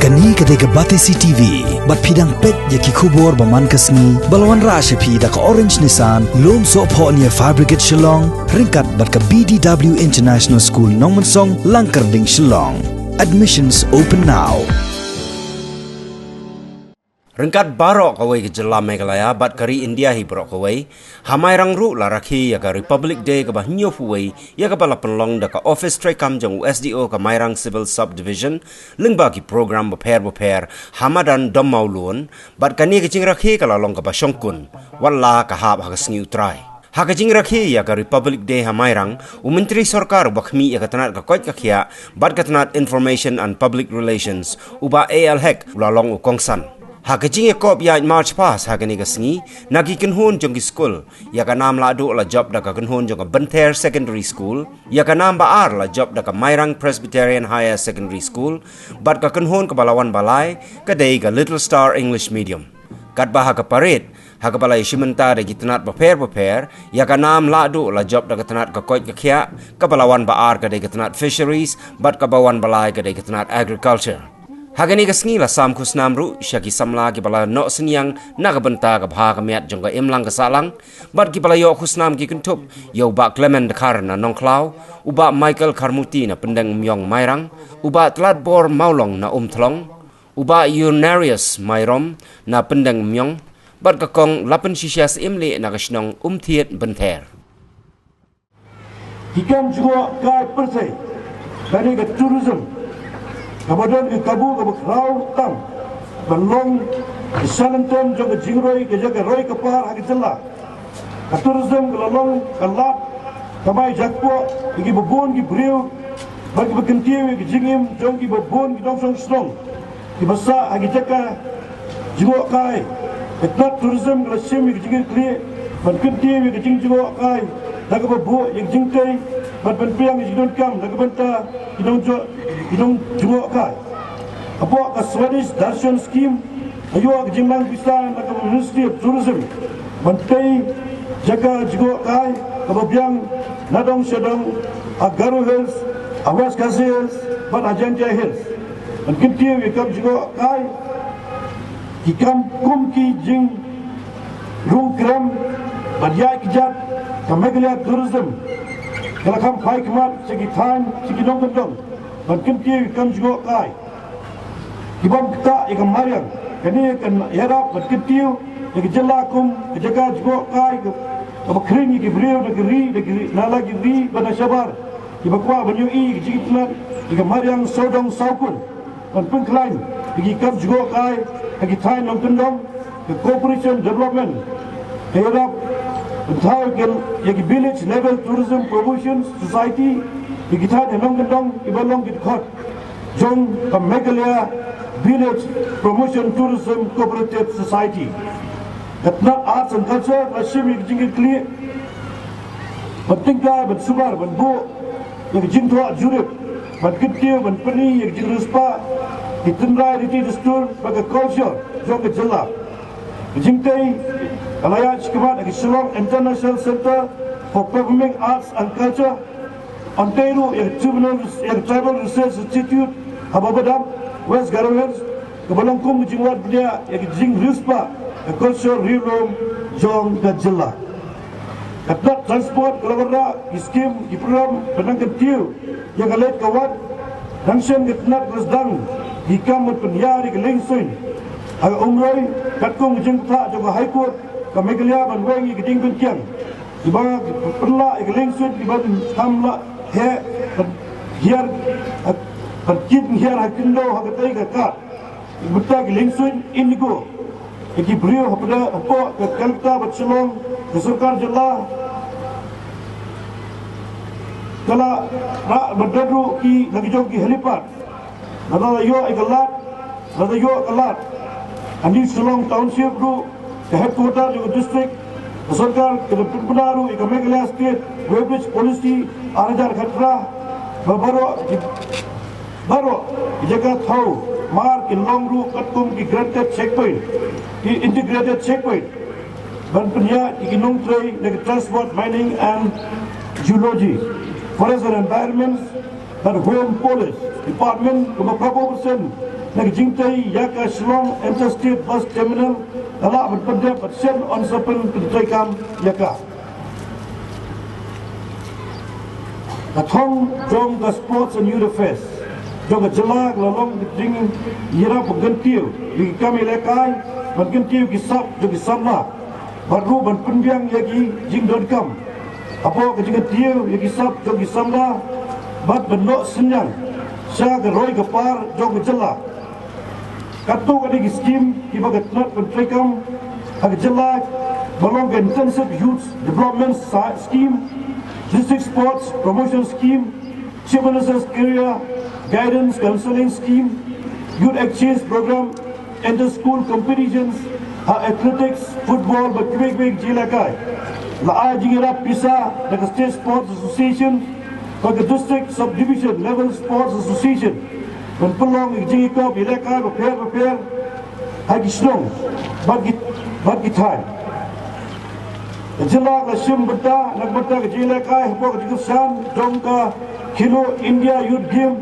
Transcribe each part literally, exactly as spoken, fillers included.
Kane ka dei ka Batesi T V, bad phi dang peit ïa ki khubor ba man ka sngi, ba la wanrah sha phi da ka Orange Nissan, Lumsohphoh near Fire Brigade Shillong, ryngkat bad ka B D W International School Nongmensong, Langkyrding, Shillong. Admissions open now. Ryngkat baroh kawei ka jylla Meghalaya bad ka ri India hi baroh kawei, ha Mairang ruh la rakhe ïa ka Republic Day kaba hynñiewphew wei, ïa kaba la pynlong da ka office treikam jong u S D O ka Mairang Civil Subdivision, lyngba ki program bapher bapher ha madan Dommawlun, bad kane ka jingrakhe ka la long kaba shongkun, wat la ka hap ha ka sngi U Trai. Ha ka jingrakhe ïa ka Republic Day ha Mairang, u Myntri Sorkar uba khmih ïa ka tnat ka koit ka khiah bad ka tnat Information and Public Relations, u Bah A L Hek, u la long u kongsan. Ha ka jingïakop ïaid March Past ha kane ka sngi, na ki kynhun jong ki skul, ïa ka nam lahduh la jop da ka kynhun jong ka Bynther Secondary School, ïa ka nam ba ar la jop da ka Mairang Presbyterian Higher Secondary School, bad ka kynhun kaba la wan ba lai ka dei ka Little Star English Medium. Katba ha ka parade, ha kaba la ïashim bynta da ki tnat bapher bapher, ïa ka nam lahduh la jop da ka tnat ka koit ka khiah, kaba la wan ba ar ka dei ka tnat Fisheries, bad kaba wan ba lai ka dei ka tnat Agriculture. Ha kane ka sngi la sam khusnam ruh sha ki samla kiba la noh synñiang na ka bynta ka bha ka miat jong ka imlang ka sahlang, bad kiba la ïoh khusnam ki kynthup ïa u Bah Clement Dkhar na Nongkhlaw, u Bah Michael Kharmuti na Pyndengumiong Mairang, u Bah Tladbor Mawlong na Umthlong, u Bah Eunarius Mairom na Pyndengumiong, bad ka Kong Lapenshisha Syiemlieh na ka shnong Umthied Bynther. Ki kam jngohkai pyrthei, kane ka tourism, kaba don ka kabu kaba khraw tam ban long ka shalynter jong ka jingroi, ka jaka roi ka par ha ka jylla. Ka tourism ka la long ka lad kamai jakpoh ïa kiba bun ki briew, bad kiba kyntiew ïa ka jingim jong kiba bun ki nongshong shnong kiba sah ha ki jaka jngohkai. Ka tnat tourism ka la shim ïa ka jingkitkhlieh ban kyntiew ïa ka jingjngohkai da kaba buh ïa ka jingtei bad ban pdiang ïa ka jingdonkam na ka bynta ki nongjngoh, ki nongjngohkai. Hapoh ka Swadesh Darshan Scheme, ka ïoh ka jingnang pisa na ka Ministry of Tourism ban tei jaka jngohkai kaba biang na dong sha dong, ha Garo Hills, ha West Khasi Hills, bad ha Jaintia Hills. Ban kyntiew ïa ki kam jngohkai, ki kam kum ki jingrung krem bad ïaid kjat, ka Meghalaya Tourism ka la kham phai khmat sha ki thaiñ, sha ki nongkyndong ban kyntiew ïa ki kam jngohkai. Ki bym ktah ïa ka mariang, kane kan ïarap ban kyntiew ïa ka jylla kum ka jaka jngohkai kaba khring ïa ki briew na ka ri, na ka ri, na la ki ri bad na shabar, kiba kwah ban ïohi ïa ka jingitynnad ïa ka mariang sawdong sawkun. Ban pynkhlaiñ ïa ki kam jngohkai ha ki thaiñ nongkyndong, ka Corporation Development ka ïarap ban thaw ïa ki Village Level Tourism Promotion Society ïa ki thaiñ nongkyndong kiba long ki dkhot jong ka Meghalaya Village Promotion Tourism Cooperative Society. Ka tnat Arts and Culture la shim ïa ka jingkitkhlieh ban tyngkai, ban sumar, ban buh ïa ka jingthoh jurip, ban kyntiew, ban pyni ïa ka jingriewspah, ki tynrai, riti dustur bad ka culture jong ka jylla. Ka jingtei ka la ïaid shakhmat ha ka Shillong International Centre for Performing Arts and Culture, hangtei ruh ïa ka Tribal, ïa ka Tribal Research Institute ha Babadam, West Garo Hills, kaba long kum ka jingwad bniah ïa ka jingriewspah, ka culture riewlum jong ka jylla. Ka tnat Transport ka la wanrah ki skim, ki program ban nang kyntiew ïa ka leit ka wad. Dang shen ka tnat ka la sdang ki kam ban pynïar ïa ka liengsuiñ ha ka Umroi, katkum ka jingpynbha jong ka High Court ka Meghalaya ban weng ïa ka diengpyngkiang. Kiba pynlah ïa ka liengsuiñ kiba kham lah heh, ban hiar, ban kit hiar ha khyndew ha katei ka kad. Mynta ki liengsuiñ Indigo, ïa ki briew hapdeng, hapoh ka Kolkata bad Shillong, ka sorkar jylla ka la rah ban don ruh ki na ki jong ki helipad. Lada la ïoh ïa ka lad, lada ïoh ka lad, ha New Shillong Township ruh, ka headquarter jong ka district, ka sorkar ka la pynbna ruh ïa ka Meghalaya State Weighbridge Policy ar hajar khatphra, ba baroh ki, baroh ki jaka thaw mar kin long ruh katkum ki granted checkpoint, ki integrated checkpoint, ban pynïaid ïa ki nongtrei na ka Transport, Mining and Geology, Forest and Environment, Bad Home Police Department kumba phra phew percent na ka jingtei ïa ka Shillong Interstate Bus Terminal ka lah ban pyndep bad shen on sa pyn ka treikam ïa ka. Ka thong jong ka Sports and Youth Affairs jong ka jylla ka la long ka jingïarap ban kyntiew ïa ki kam ïalehkai, ban kyntiew ki sap jong ki samla bad ruh ban pynbiang ïa ki jingdonkam hapoh ka jingkyntiew ïa ki sap jong ki samla bad ban noh synñiang sha ka roi ka par jong ka jylla. Katto katne ki skim kiba ka tnat ban treikam ha ka jylla ba long ka Intensive Youth Development Sa- Scheme, District Sports Promotion Scheme, Chief Minister's Career Guidance Counseling Scheme, Youth Exchange Program, Inter School Competitions ha Athletics, Football bad kiwei kiwei ki jingïalehkai. La ai jingïarap pisa na ka State Sports Association bad ka District Subdivision Level Sports Association ban pynlong ïa ki jingïakop ïalehkai bapher bapher ha ki shnong bad ki bad ki thaiñ. Ka jylla ka la shim bynta na ka bynta ka jingïalehkai hapoh ka jingkyrshan jong ka Khelo India Youth Game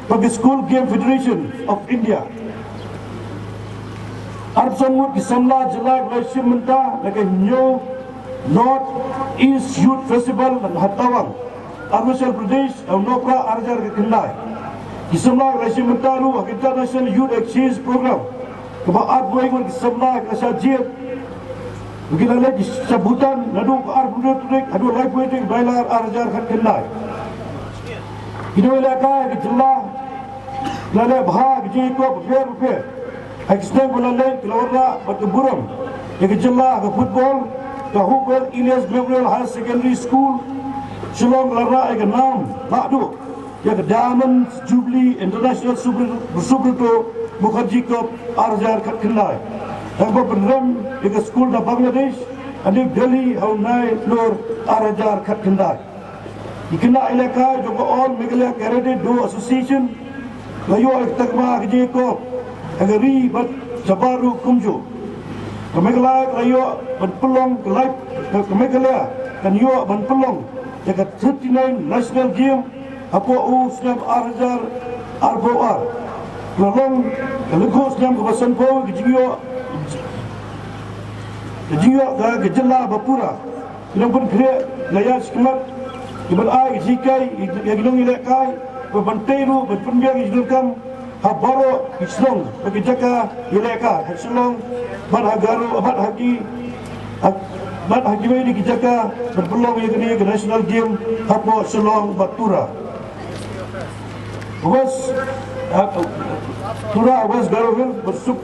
bad ka School Game Federation of India. Arphew san ngut ki samla jylla ki la shim bynta na ka Hynñiew North East Youth Festival ha Tawang, Arunachal Pradesh, ha u Nohprah ar hajar khatkhyndai. Ki samla ki la shim bynta ruh ha ka International Youth Exchange Program kaba arphew wei ngut ki samla ki la shah jied. Ki la leit sha Bhutan naduh ka arphew hynriew tarik haduh laiphew wei tarik Nailar ar hajar khatkhyndai. Ki nongïalehkai ha ka jylla ki la leh bha ha ki jingïakop bapher bapher. Ha ki snem ba la leit ki la wanrah bad ka burom ïa ka jylla ha ka football. Ka Hopewell Elias Memorial Higher Secondary School Shillong ka la rah ïa ka nam lahduh ïa ka Diamond Jubilee International Subra- Subroto Mukherjee Cup ar hajar khatkhyndai, ha kaba pynrem ïa ka skul na Bangladesh ha New Delhi ha u Nailur ar hajar khatkhyndai. Ki khynnah ïalehkai jong ka All Meghalaya Karate Do Association la ïoh ïa ka takma ha ka jingïakop ha ka ri bad shabar ruh kumjuh. Ka Meghalaya ka la ïoh ban pynlong ka lai- ka Meghalaya kan ïoh ban pynlong ïa ka thirty-nine National Game hapoh u snem ar hajar arphew ar. Ka la long ka lyngkhuh snem kaba sanphew ka jingïoh ka jingïoh ka ka jylla ba pura. Ki nongpynkhreh la ïaid shakhmat kiban ai ka jinghikai ïa ki nongïalehkai bad ban tei ruh ban pynbiang ïa ki jingdonkam ha baroh ki shnong bad ki jaka ïalehkai ha Shillong bad ha Garo bad ha ki ha- bad ha kiwei de ki jaka ban pynlong ïa kane ka National Game hapoh Shillong bad Tura. West ha- Tura West Garo Hills ban suk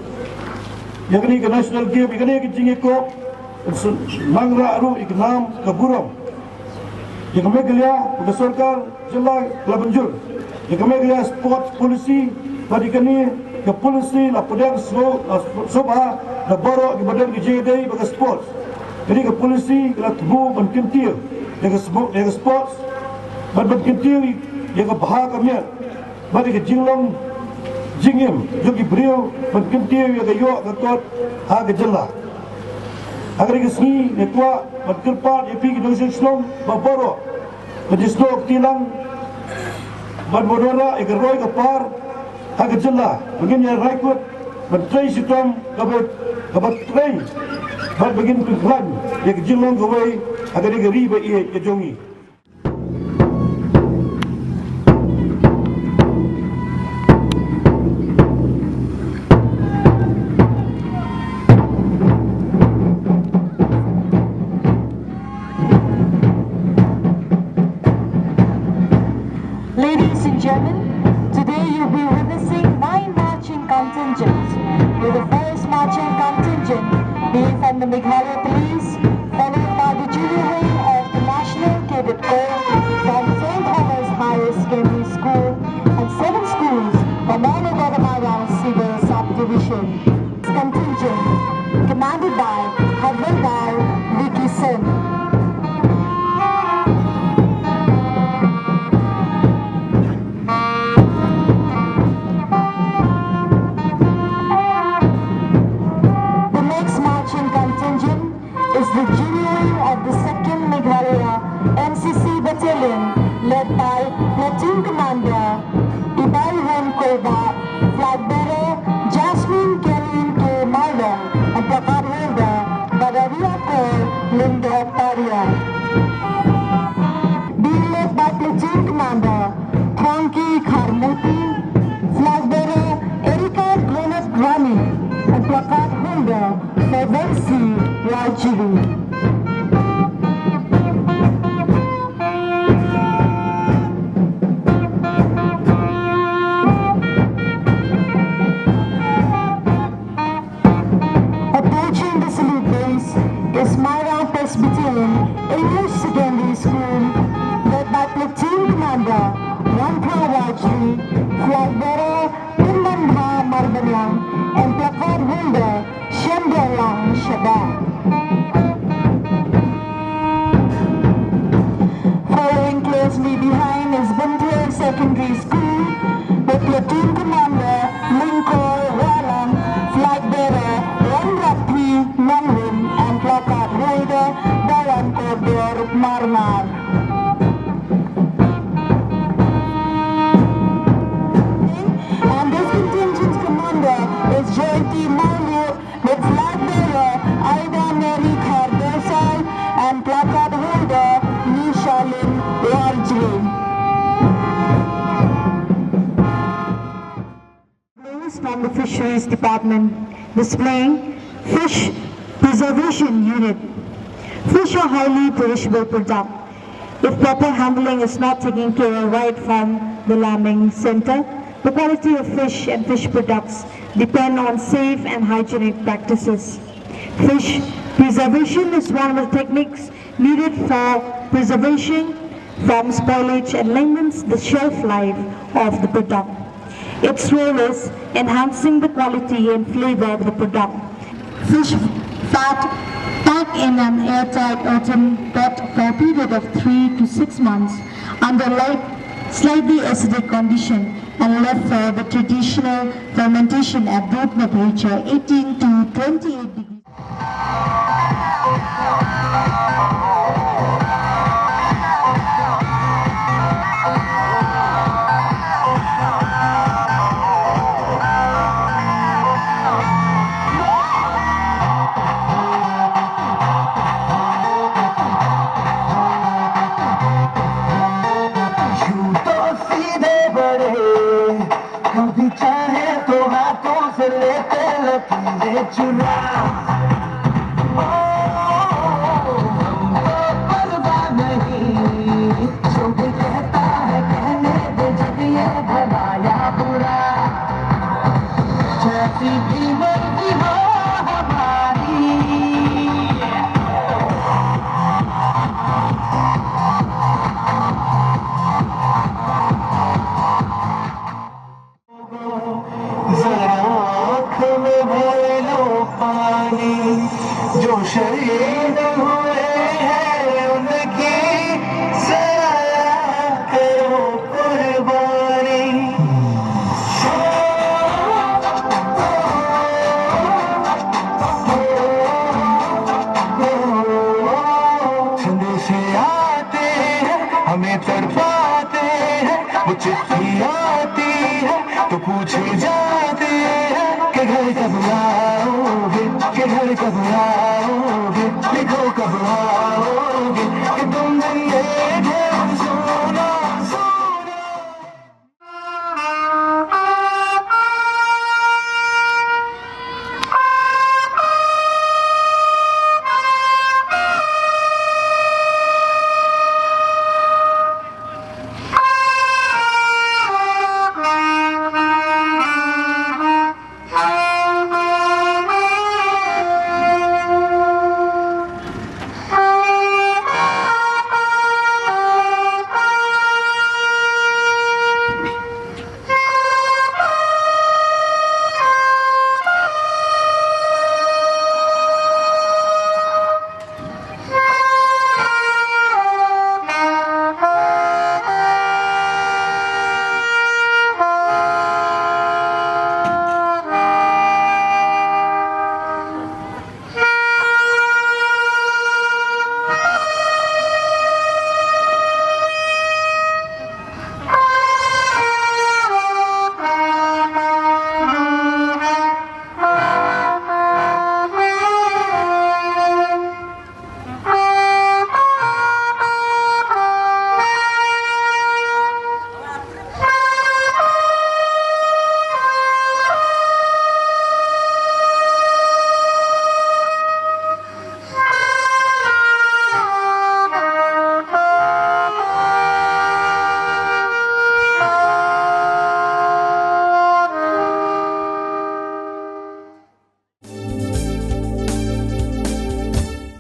ïa kane ka National Game ïa kane ka jingïakop. Shu nang rah ruh ïa ka nam ka burom ïa ka Meghalaya, ka sorkar jylla ka la pynjur ïa ka Meghalaya Sports Policy bad ïa kane ka policy la pdiang sngewbha da baroh kiba don ka jingïadei bad ka sports. Kane ka policy ka la thmu ban kyntiew ïa ka sbo- ïa ka sports bad ban kyntiew ïa ka bha ka miat bad ïa ka jinglong jingim jong ki briew ban kyntiew ïa ka ïoh ka kot ha ka jylla. Ha kane ka sngi ngi kwah ban kyrpad ïa phi ki nongshong shnong ba baroh ban ïasnoh kti lang ban wanrah ïa ka roi ka par ha ka jylla ba ngin ïa rai kut ban trei shitom kaba kaba trei bad ba ngin pynkhlaiñ ïa ka jinglong kawei ha kane ka ri ba ïeit ka jong ngi. Ladies and gentlemen, today you'll be witnessing nine marching contingents, with the first marching contingent being from the Meghalaya Police, followed by the junior wing of the National Cadet Corps from Saint Thomas Higher Secondary School and seven schools from all over the Mairang Civil Subdivision. Contingent, commanded by Havildar Vicky Sen. The next marching contingent is the junior wing of the second Meghalaya N C C Battalion, led by Platoon Commander Approaching the salute base is Myra Presbyterian English Secondary School, led by Platoon Commander Wanpra Warjri, Flag Bearer Pynbanbha Marbaniang, and Placard Holder Shandalang Shadang. Following closely behind is Bunthiar Secondary School, with Platoon Commander Lingkor Walang, Flag Bearer Ranraphi Nongrum, and Placard Holder Dawan Kordor Marmar. And this contingent commander is Joyty Malu, with Flag Bearer Ida Mary Khardorsal and Placard Holder Nishalin Warjri. From the Fisheries Department, displaying Fish Preservation Unit. Fish are highly perishable product. If proper handling is not taken care of right from the lambing center, the quality of fish and fish products depend on safe and hygienic practices. Fish preservation is one of the techniques needed for preservation from spoilage and lengthens the shelf life of the product. Its role is enhancing the quality and flavor of the product. Fish fat packed in an airtight earthen pot for a period of three to six months under light, slightly acidic condition and left for the traditional fermentation at room temperature eighteen to twenty-eight degrees. यूं तो सीधे बड़े, कभी चाहे तो हाथों से लेते लकीरें चुरा। ओ, हमको परवाह नहीं, जो भी कहता है कहने दे, जब ये भला या बुरा। जैसी भी मर्जी हो हमारी। जरा आँख में भर लो पानी, जो शहीद